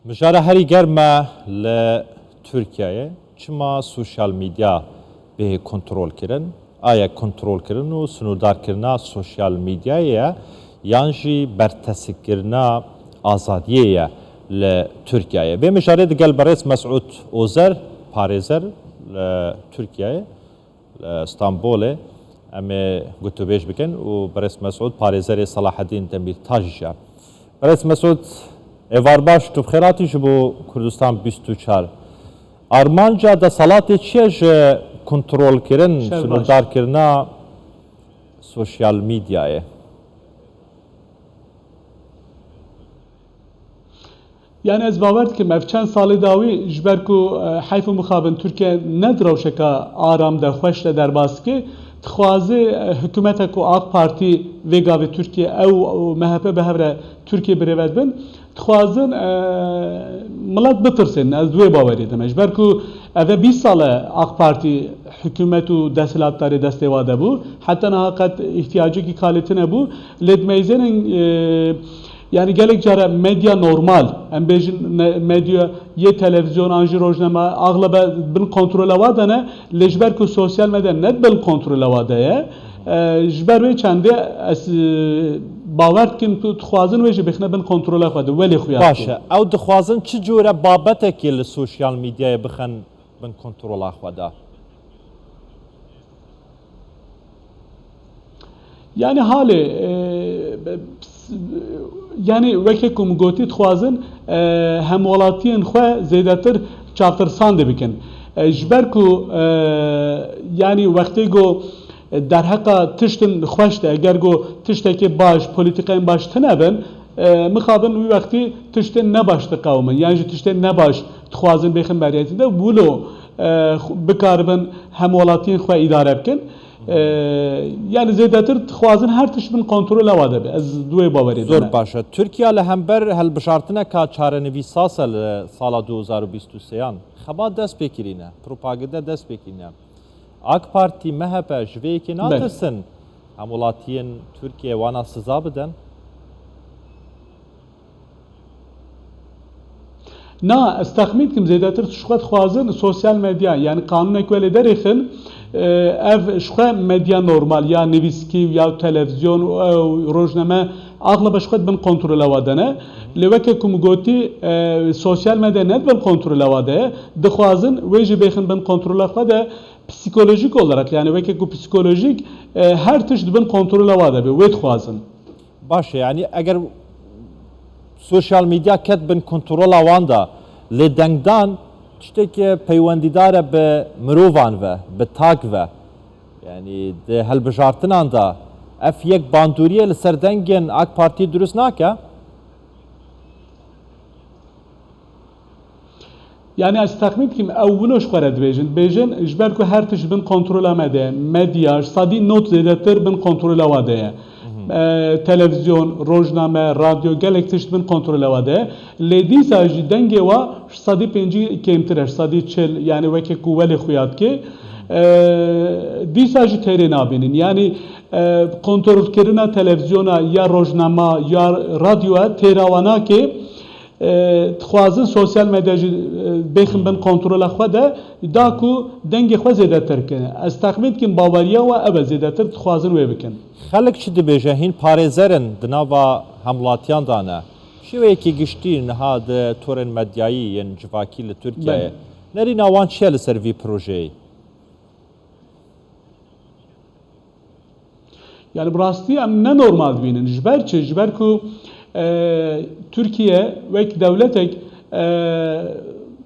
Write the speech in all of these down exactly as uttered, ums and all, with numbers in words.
Mijara herî germ e li Tirkiyeyê. Çima sosyal medya bê kontrol kirin? Aya kontrol kirin û sînordarkirina sosyal medyayê ye yan jî bertesikirina azadiyê ye li Tirkiyeyê? Vê mijarê digel berêz Mesûd Ozer, parêzer li Tirkiyeyê, li Stenbolê em ê gotûbêj bikin û berêz Mesûd parêzerê Selahedîn Demîrtaş jî ye. Berêz Mesûd, êvar baş, tu bi xêr hatî ji bo Kurdistan bîst û çar. Armanca deselatê çi ye ji kontrolkirin, Şer baş. sînordarkirina sosyal medyayê? Yani ez bawer dikim ev çend salê dawî ji ber ku, e, heyf û mixabin Tirkiye ne di rewşeka aram de, xweş de derbas dike, dixwaze, e, hikûmete ku AK Partî vê gavê Tirkiye ew û M H P bi hev re Tirkiye birêve dibin, dixwazin, e, milet bitirsên. Ez di wê bawerê de me. Ji ber ku ev e bîst sal e AK Partî hikûmet û desthilatdarê destê wa de bû. Heta niha qet îhtiyacekî kalê tune bû. Lê dimeyzênin, e, yani gelek cara medya normal, em bêjin ne-, medya yê televizyon an jî rojname axlebe bin kontrola wa de ne, lê ji ber ku sosyal medya ne bin kontrola wa de ye, e, ji ber wê çendê ez, e, bawer dikim tu dixwazin wê jî bixine bin kontrola xwe de, welê xuya Baş dike. e. Ew dixwazin çi cure babetekê li sosyal medyayê bixin bin kontrola xwe de? Yani halê, e, be-, s-, yani weke ku min gotî dixwazin, e, hemwelatiyên xwe zêdetir çavtirsandê bikin. E, ji ber ku, e, yani wextê ku derheqa tiştin xweş de, eger ku tiştekê baş, polîtîkayên baş tune bin, e, mixabin wî wextî tiştên nebaş diqewimin, yan jî tiştên nebaş dixwazin bêxin beriyetî de, wilo, e, xu-, bikaribin hemwelatiyên xwe îdare bikin. E, yani zêdetir dixwazin her tişt bin kontrola wa de be. Ez di wê bawerê de Zor me. baş e. Tirkiye li hember hilbijartineka çarenivîsas e li sala du hezar û bîst û sêyan. Xebat dest pê kirîne, propagande dest pê kirîne. AK Partî, M H P ji vê yekê Belê. natirsin hemwelatiyên Tirkiye wana siza bidin? Na, ez texmîn dikim zêdetir ji xwe dixwazin sosyal medya, yani qanûnek welê derêxin, e, ev ji xwe medya normal, ya nivîskî, ya televizyon, ew rojname, axlebe ji xwe di bin kontrola wa de ne. Lê weke ku min gotî, e, sosyal medya ne di bin kontrola wa de ye, dixwazin wê jî bêxin bin kontrola xwe de, psikolojik olarak, yani weke ku psikolojik, e, her tişt di bin kontrola wa de be, wê dixwazin. Baş e, yani eger sosyal medya ket bin kontrola wan de, lê dengdan tiştekî peywendîdar e bi mirovan ve, bi tak ve. Yani di hilbijartinan de ev yek bandoriyê li ser dengên AK Partî dirust nake? Yani ez texmîn dikim ew wilo ji xwe re dibêjin. Dibêjin, ji ber ku her tişt bin kontrola me de ye. Medya, ji sedî nod zêdetir bin kontrola wa de ye. E, televizyon, rojname, radyo, gelek tişt bin kontrola wa de ye. Lê dîsa jî dengê wa ji sedî pêncî kêmtir e, ji sedî çil, yani weke ku welê xuya dike. E, dîsa jî têrê nabînin. Yani, e, kontrolkirina televizyona ya rojnama ya radyoya têra wa nake. E, dixwazin sosyal medya jî, e, bêxin bin kontrola xwe de, da ku dengê xwe zêdetir kin. Ez texmîn dikim baweriya we ev e, zêdetir dixwazin wê bikin. Xelk çi dibêje? Hîn parêzer in di nava hemwelatiyan de ne? Şêweyekî giştî niha di torên medyayî yên civakî li Tirkiyeyê, Belê. nerîna wan çi ye li ser vî projeyê? Yani bi rastî em ne normal dibînin. Ji ber çi? Ji ber ku, e, Tirkiye wek dewletek, e,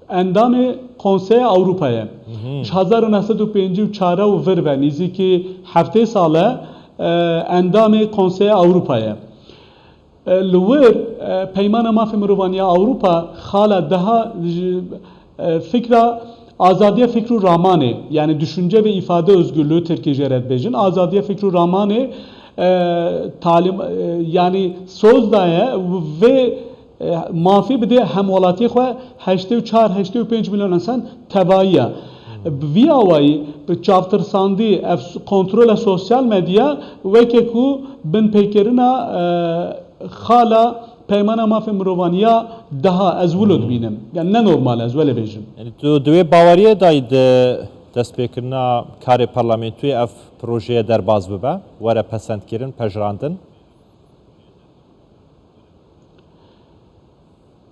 endamê Konseya Ewropa ye. Ji hezar û neh sed û pêncî û çar û vir ve, nêzîkî heftê sal e, e, endamê Konseya Ewropa ye. E, li wir, e, Peymana Mafê Mirovan ya Ewropa xala deha ji, e, fikra azadiya fikr û ramanê, yani düşünce ve ifade özgürlüğü Tirkî jê re dibêjin, azadiya fikr û ramanê, e, talim, e, yani soz daye vê, e, mafî bidê hemwelatiyê xwe heştê û çar, heştê û pênc milyon insan tevayî ye. Bi vî awayî, bi çavtirsandî, ev s-, kontrola sosyal medya weke ku binpêkirina, e, xala Peymana Mafê Mirovaniya daha ez wilo dibînim. Yani ne normal ez wele bêjim. Yani tu di wê baweriyê dayî di destpêkirina karê parlamentûyê ev projeye derbas bibe, were pesendkirin, pejirandin?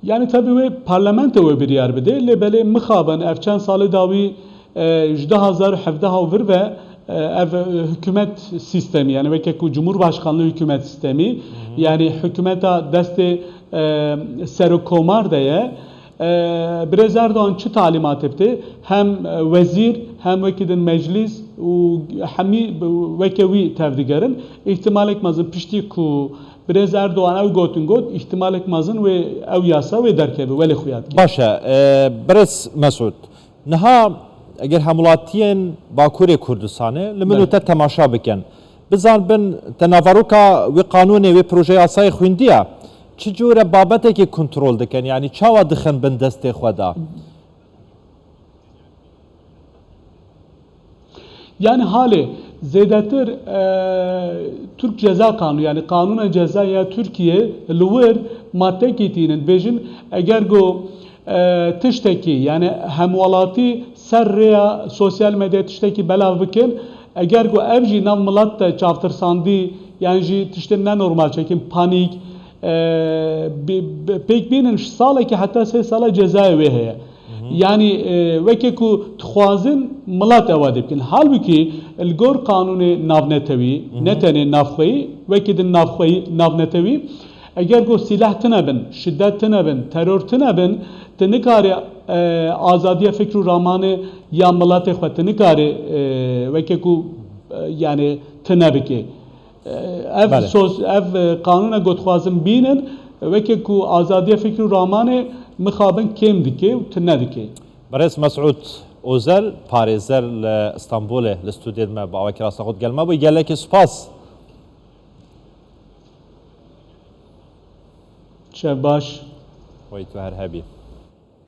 Yani tabi wê parlamento wê biryar bide, lê belê mixabin ev çend salê dawî e, ji du hazar û hevdeh û vir ve e, ev e, hikûmet sîstemî, yani weke ku Cumhurbaşkanlığı hikûmet sîstemî, yani hikûmeta destê e, serokkomar de ye. E, Birêz Erdoğan çi talîmatê bide? Hem e, wezîr, hem wekî din meclîs û hemî weke wî tevdigerin. Îhtimalek mezin piştî ku Birêz Erdoğan ew gotin got, îhtimalek mezin wê ew yasa wê derkeve, welê xuya dike. Baş e, e, Birêz Mesûd, niha eger hemwelatiyên Bakurê Kurdistanê li min û te temaşa bikin, bizanbin te naveroka wê qanûnê, wê proje yasayê xwîndiye, çi cure babetekê kontrol dikin, yanî çawa dixin bin destê xwe de? Yani halê zêdetir e, Türk Ceza Kanunu, yani Kanuna Ceza ya Türkiye li wir maddekî tînin, bêjin eger go e, tiştekî, yani hemwelatî ser rêya sosyal medya tiştekî belav bikin, eger go ev jî nav milet de çavtirsandî, yani jî tiştên nenormal çekin, panîk, e, bi- bi- pêk bînin ji salekî heta sê sala cezayê wê heye. Yani e, weke ku dixwazin milet ewa dê bikin. Halbûkî li gor qanûnê navnetewî, ne tenê navxweyî, wekî din navxweyî, navnetewî, eger ku sîleh tine bin, şiddet tine bin, teror tine bin, tu nikarî e, azadiya fikr û ramanê ya miletê xwe tu nikarî e, weke ku e, yani tine bikê. E, Ev Belê. sos, ev e, qanûna ku dixwazin bînin, weke ku azadiya fikr û ramanê mixabin kêm dike û tune dike. Birêz Mesûd Ozel, parêzer li Stenbolê li stûdiyê me bi awakî rasta xwe digel me bû. Gelekî spas. Şev baş. Wey tu her hebî.